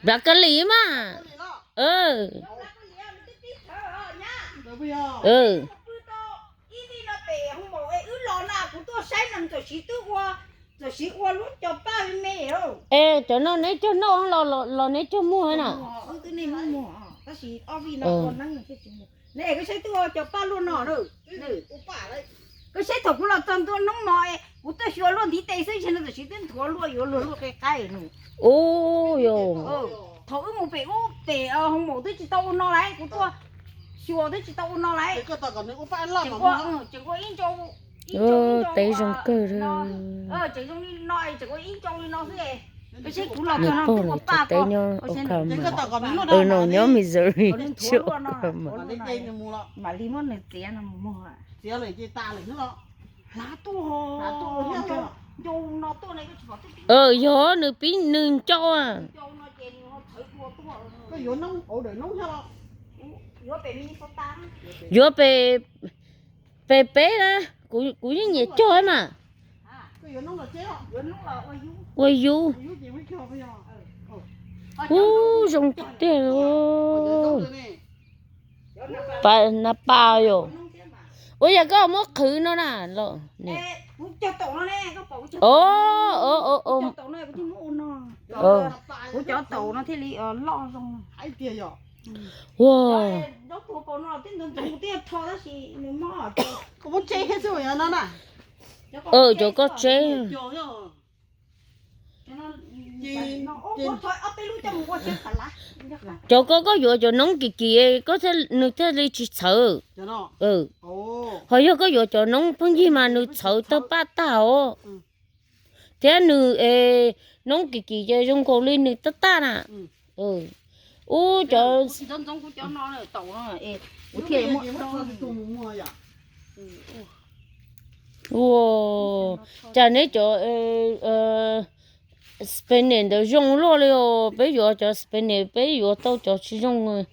Bra ka lis mas. Es cov no neb cog noj los neb cog muag na? Koj saib twb ua cov paj luaj no, koj saib thaum kuv los txog ntua hnub no, kuv tuaj xyuas luaj ntiv tes xwb, tam sim no tam sim twb nthuav luaj yuav luag luaj qe qaib no. Ub, yog thaum wb mus pem ub pem hoo maum twb tsis tau ua no lawm, kuv tuaj xyuas twb tsis tau ua no lawm. Tseem ua ib ncau, ib ncau, ib ncau, tseem zoo li no, tseem ua ib ncau li no xwb. Koj saib kuv los txog no twb ua paj ko, no nyob Missouri, mam li muab nws txiav no mus muag. Yog nws pib nws ncau. Yuav pem, pem peb na, kuv yeej nyiam cog mas. Ua yub. Ub, zoo tiag tiag. Nab pas yom. Ua yog koj muab qhwv no na los. Ua, cov koj tseb. Cov koj, koj yuav cov noob kim kim, koj, nws thiaj li tsis txhawv. Ho yog koj yuav cov noob pheej yig mas nws txhawv tawg paj tag os. Thiab nws, noob kim kim ces zoo nkaus li nws taj taj na. Ub, cov Ua, cas neb cov spinach ntawd zoo luaj li os. Peb yuav cov spinach, peb yuav tau cov tsis zoo,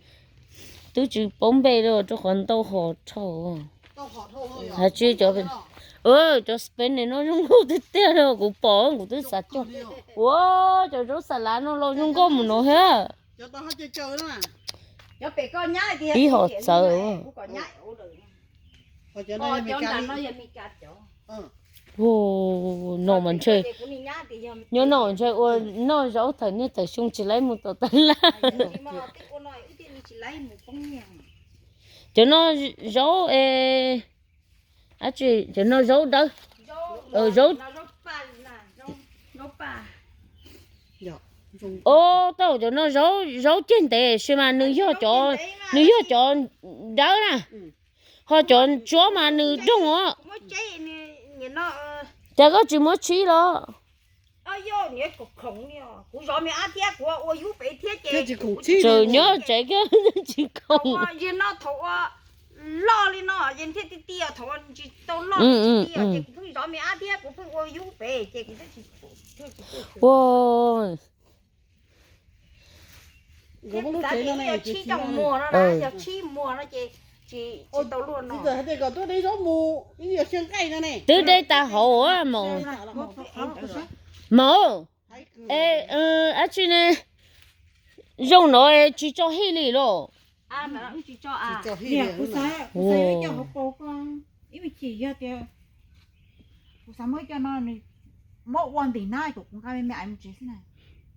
twb tsis paub npe li rau qhov ntau hom dhau. Has tsi cov, cov spinach no zoo nkauj tiag tiag li, kuv pom kuv twb xav cog. Ua, cov zaub xas lav no los zoo nkauj mus no thiab. Ib hom txawv. Noj mas ntshe, nyob noj ntshe ua noj zaub thaum niaj thaum xyoo tsis laib mus tom tab laj. Cov no zaub es, cov no zaub dawb, zaub. Ob, tau cov no zaub ciaj ntev sis mas nws yog cov, nws yog cov dawb na. Ho cov ntsuab mas nws doog os. Cas koj tsis muab tsib los? Tseem nyob tsev kiag tsis khoom. Ua, twb deb tas hauv mos. Mos, es, dab tsi ne, zoo no tsis tso hij li los?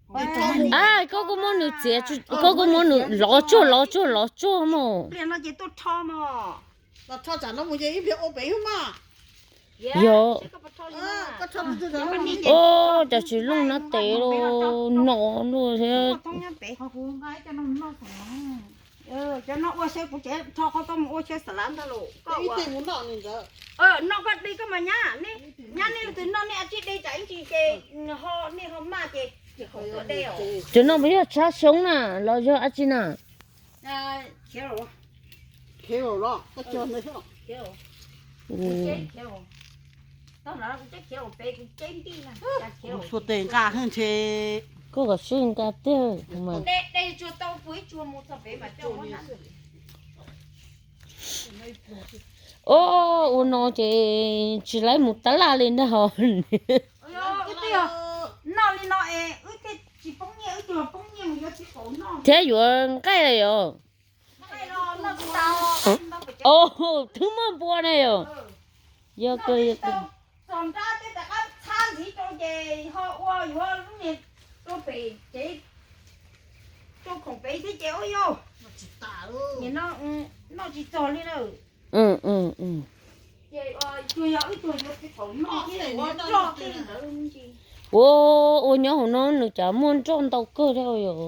Koj kuj muab nws txiav, koj kuj muab nws lov tsuag lov tsuag lov tsuag mos. Yog, o, cas tsis looj nab tes los no luaj thiab. Cov no puas yog tshab xyoob na los yog dab tsi na? Koj kom sib nqa tiag. Ua no ces tsis laib mus tab laj li ntag hos. Wb twb yog noj li no es wb thiaj tsis poob nyiaj, wb twb poob nyiaj mus yuav txiv qaum noj thiab yuav nqaij yom. Nqaij no noj tsis tau. Os, twb muaj npua na yom. Yog kawg, yog kawg. Txog nrab tej tas qab txhab ntxiv rau ces ho ua yuav lub niag rau pem cev, rau khoom pem thiab ces ua yog noj tsis txog li na. Ces tsuas yog wb tsuas yuav txiv qaum noj thiab yuav roj tej ntawd. Ua, ua nyob hauv no nws cas muaj nroj ntau kawg thiab yom.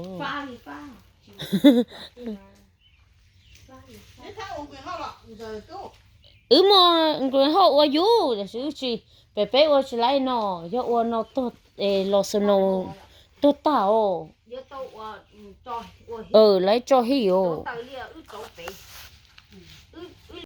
Wb muaj nkawd ho ua yus, tiam sis wb tsis, pem peb ua tsis laib no, yog ua no tuag, los xwb no tuag tag os. Laib tso hij os.